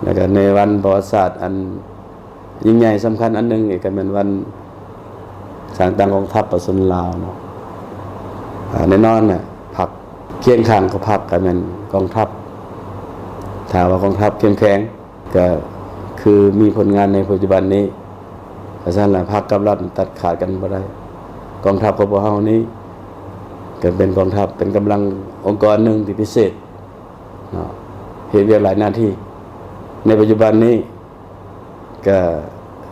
ແລ້ວກໍໃນວັນປະຫວັດສາດອັນຍິ່ງໃຫຍ່ສຳຄັນອັນໜຶ່ງອີກ ກໍແມ່ນວັນສ້າງຕັ້ງກອງທັບປະຊາຊົນລາວເນາະ. ອາ ແນ່ນອນນະ ພັກຄຽງຂ້າງຂອງພັກກໍແມ່ນກອງທັບ. ຖ້າວ່າກອງທັບເຂັ້ມແຂງ ກໍຄືມີຜົນງານໃນປັດຈຸບັນນີ້, ເພາະສະນັ້ນລະ ພັກກັບລັດຕັດຂາດກັນບໍ່ໄດ້. ກອງທັບຂອງພວກເຮົານີ້ກໍເປັນກອງທັບ, ເປັນກຳລັງອົງກອນໜຶ່ງທີ່ພິເສດເນາະ, ເຮັດວຽກຫຼາຍໜ້າທີ່. ໃນປັດຈຸບັນນີ້ກໍ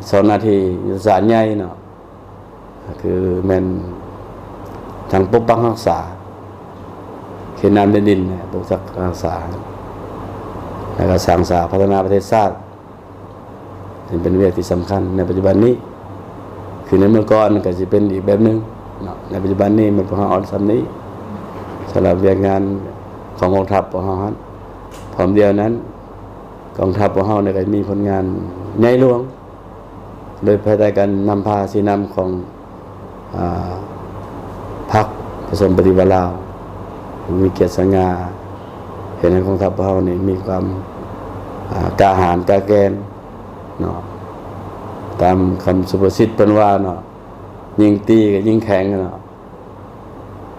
ສອງໜ້າທີ່ຍຸດທະສາດໃຫຍ່ເນາະ, ກໍຄືແມ່ນທັງປົກປັກຮັກສາເຂດນ້ຳແດນດິນ, ປົກປັກຮັກສາ ແລ້ວກໍສ້າງສາພັດທະນາປະເທດຊາດ. ເປັນວຽກທີ່ສຳຄັນໃນປັດຈຸບັນນີ້. ຄືໃນເມື່ອກ່ອນກໍຊິເປັນອີກແບບໜຶ່ງເນາະ, ໃນປັດຈຸບັນນີ້ແມ່ນພວກເຮົາເອົາສ່ຳນີ້ ສຳລັບວຽກງານຂອງກອງທັບພວກເຮົາຫັ້ນ. ພ້ອມດຽວນັ້ນ ກອງທັບພວກເຮົານີ້ກໍມີຜົນງານໃຫຍ່ຫຼວງ ໂດຍພາຍໃຕ້ການນຳພາຊີ້ນຳຂອງ ອາ ພັກປະຊາຊົນປະຕິວັດລາວ ມີກຽດສະຫງ່າ, ເຮັດໃຫ້ກອງທັບພວກເຮົານີ້ມີຄວາມ ອາ ກ້າຫານກ້າແກ່ນເນາະ. ຕາມຄຳສຸພາສິດເພິ່ນວ່າເນາະ, ຍິງຕີກໍຍິງແຂງເນາະ,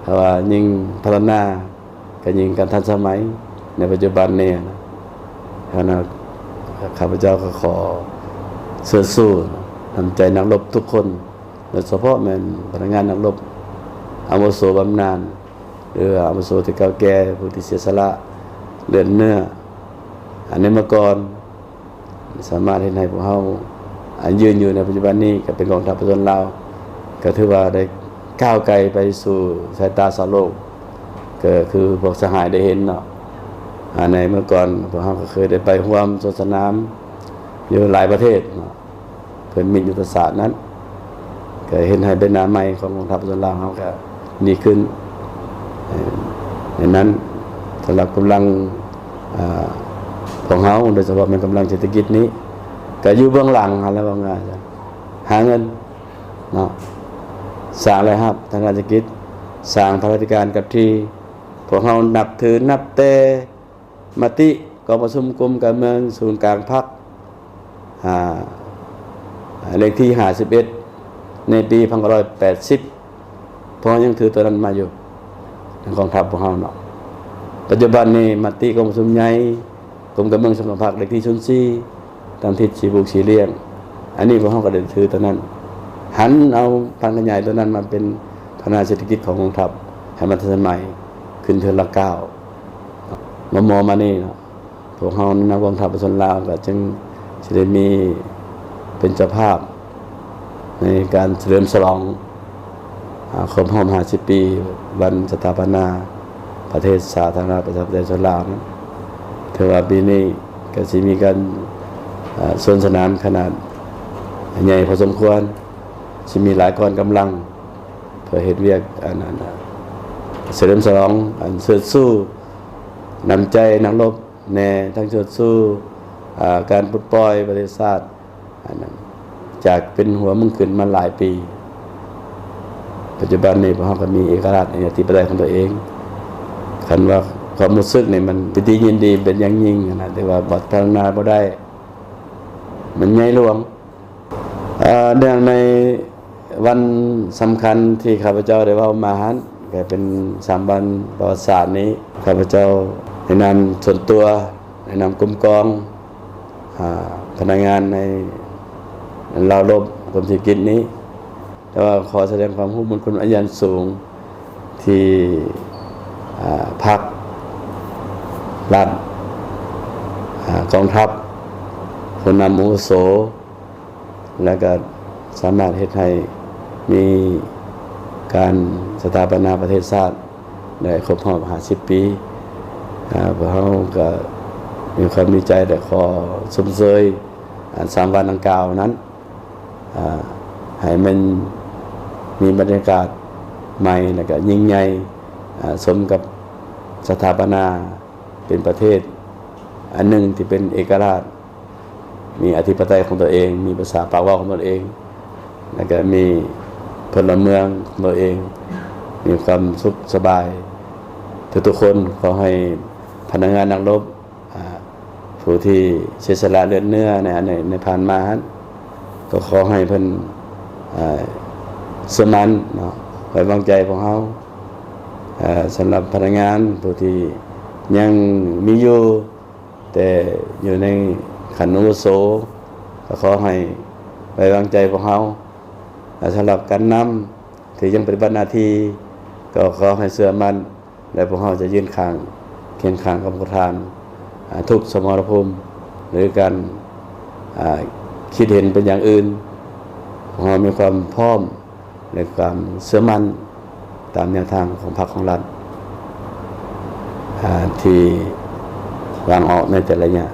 ເພາະວ່າຍິງພັດທະນາ ກໍຍິ່ງການທັນສະໄໝໃນປັດຈຸບັນນີ້ນະ. ເພາະນັ້ນ ຂ້າພະເຈົ້າກໍຂໍເຊີດຊູນ້ຳໃຈນັກລົບທຸກຄົນ, ໂດຍສະເພາະແມ່ນພະນັກງານນັກລົບອາວຸໂສບຳນານ ຫຼືອາວຸໂສທີ່ເກົ່າແກ່, ຜູ້ທີ່ເສຍສະຫຼະເລືອດເນື້ອ ອັນໃນເມື່ອກ່ອນ ສາມາດເຮັດໃຫ້ພວກເຮົາ ອັນຢືນຢູ່ໃນປັດຈຸບັນນີ້ ກໍເປັນກອງທັບປະຊາຊົນລາວ ກໍຖືວ່າໄດ້ກ້າວໄກໄປສູ່ສາຍຕາຊາວໂລກ, ກໍຄືພວກສະຫາຍໄດ້ເຫັນເນາະ. ອາ ໃນເມື່ອກ່ອນພວກເຮົາກໍເຄີຍໄດ້ໄປຮ່ວມສົນທະນາຢູ່ຫຼາຍປະເທດເນາະ, ເພື່ອມິດຍຸດທະສາດນັ້ນ ກໍເຮັດໃຫ້ໃບໜ້າໃໝ່ຂອງກອງທັບປະຊາຊົນລາວເຮົາກໍດີຂຶ້ນ. ເອີ ໃນນັ້ນ ສຳລັບກຳລັງ ອາ ຂອງເຮົາ ໂດຍສະເພາະແມ່ນກຳລັງເສດຖະກິດນີ້ ກໍຢູ່ເບື້ອງຫຼັງຫັ້ນແຫຼະ ເວົ້າງ່າຍຊະ ຫາເງິນເນາະ, ສ້າງລາຍຮັບທາງດ້ານເສດຖະກິດ, ສ້າງພະລາທິການກັບທີ່. ພວກເຮົານັບຖື ນັບແຕ່ ມະຕິກອງປະຊຸມກົມການເມືອງສູນກາງພັກ ອາ ເລກທີຫ້າສິບເອັດ ໃນປີພັນເກົ້າຮ້ອຍແປດສິບ ພວກເຮົາຍັງຖືຕົວນັ້ນມາຢູ່ໃນກອງທັບພວກເຮົາເນາະ. ປັດຈຸບັນນີ້ມະຕິກອງປະຊຸມໃຫຍ່ກົມການເມືອງສູນກາງພັກ ເລກທີສູນສີ່ ຕາມທິດສີບຸກສີຫຼຽງ, ອັນນີ້ພວກເຮົາກໍໄດ້ຖືຕົວນັ້ນ, ຫັນເອົາຜັນຂະຫຍາຍຕົວນັ້ນມາເປັນພັດທະນາເສດຖະກິດຂອງກອງທັບໃຫ້ມັນທັນສະໄໝຂຶ້ນເທື່ອລະກ້າວ. ມາມໍ່ມານີ້ເນາະ ພວກເຮົາໃນນາມກອງທັບປະຊາຊົນລາວ ກໍຈຶ່ງຊິໄດ້ມີເປັນເຈົ້າພາບໃນການສະເຫຼີມສະຫຼອງ ອາ ຄົບຮອບຫ້າສິບປີ ວັນສະຖາປະນາປະເທດສາທາລະນະລັດ ປະຊາທິປະໄຕ ປະຊາຊົນລາວນັ້ນ. ຖືວ່າປີນີ້ກໍຊິມີການ ອາ ສວນສະໜາມຂະໜາດໃຫຍ່ພໍສົມຄວນ, ຊິມີຫຼາຍກອງກຳລັງ ເພື່ອເຮັດວຽກອັນນັ້ນ ສະເຫຼີມສະຫຼອງ ອັນເຊີດຊູນ້ຳໃຈນັກລົບແດ່, ທັງເຊີດຊູ ອາ ການປົດປ່ອຍປະເທດຊາດ ອັນນັ້ນ ຈາກເປັນຫົວເມືອງຂຶ້ນມາຫຼາຍປີ. ປັດຈຸບັນນີ້ພວກເຮົາກໍມີເອກະລາດ ມີອະທິປະໄຕຂອງຕົວເອງ. ຄັນວ່າຄວາມຮູ້ສຶກນີ້ ມັນປີຕິຍິນດີເປັນຢ່າງຍິ່ງຫັ້ນນະ, ແຕ່ວ່າພັດທະນາບໍ່ໄດ້ ມັນໃຫຍ່ຫຼວງ. ເອີ ເນື່ອງໃນວັນສຳຄັນທີ່ຂ້າພະເຈົ້າໄດ້ເວົ້າມາຫັ້ນ ກໍເປັນສາມວັນປະຫວັດສາດນີ້, ຂ້າພະເຈົ້າໃນນາມສ່ວນຕົວ, ໃນນາມກົມກອງ ອາ ພະນັກງານໃນລາວລົບກົມເສດຖະກິດນີ້, ແຕ່ວ່າຂໍສະແດງຄວາມຮູ້ບຸນຄຸນອັນຢ່າງສູງ ທີ່ ອາ ພັກ, ລັດ, ອາ ກອງທັບ, ຜູ້ນຳອາວຸໂສ ແລະ ກໍສາມາດເຮັດໃຫ້ມີການສະຖາປະນາປະເທດຊາດໄດ້ຄົບຮອບຫ້າສິບປີ. ອາ ພວກເຮົາກໍມີຄວາມດີໃຈ ແລະ ຂໍຊົມເຊີຍ ອາ ສາມວັນດັ່ງກ່າວນັ້ນ ອາ ໃຫ້ມັນມີບັນຍາກາດໃໝ່ ແລະ ກໍຍິ່ງໃຫຍ່ ອາ ສົມກັບສະຖາປະນາເປັນປະເທດອັນໜຶ່ງທີ່ເປັນເອກະລາດ, ມີອະທິປະໄຕຂອງຕົວເອງ, ມີພາສາປາກເວົ້າຂອງຕົນເອງ, ແລະ ກໍມີພົນລະເມືອງຂອງຕົວເອງ, ມີຄວາມສຸກສະບາຍທຸກໆຄົນ. ຂໍໃຫ້ພະນັກງານນັກລົບ ອາ ຜູ້ທີ່ເສຍສະຫຼະເລືອດເນື້ອໃນ ໃນ ໃນຜ່ານມາຫັ້ນ ກໍຂໍໃຫ້ເພິ່ນ ເອີ່ ເຊື່ອໝັ້ນເນາະ ໄວ້ວາງໃຈພວກເຮົາ. ເອີ່ ສຳລັບພະນັກງານຜູ້ທີ່ຍັງມີຢູ່ ແຕ່ຢູ່ໃນຂັ້ນອາວຸໂສ ກໍຂໍໃຫ້ໄວ້ວາງໃຈພວກເຮົາ. ແລະ ສຳລັບການນຳທີ່ຍັງປະຕິບັດໜ້າທີ່ ກໍຂໍໃຫ້ເຊື່ອໝັ້ນ ແລະ ພວກເຮົາຈະຢືນຂ້າງ ຄຽງຂ້າງກັບພວກທ່ານ ອາ ທຸກສະໝໍລະພູມ ຫຼື ການ ອາ ຄິດເຫັນເປັນຢ່າງອື່ນ ພວກເຮົາມີຄວາມພ້ອມ ແລະ ຄວາມເຊື່ອໝັ້ນຕາມແນວທາງຂອງພັກຂອງລັດ ອາ ທີ່ວາງອອກໃນແຕ່ລະໄລຍະ.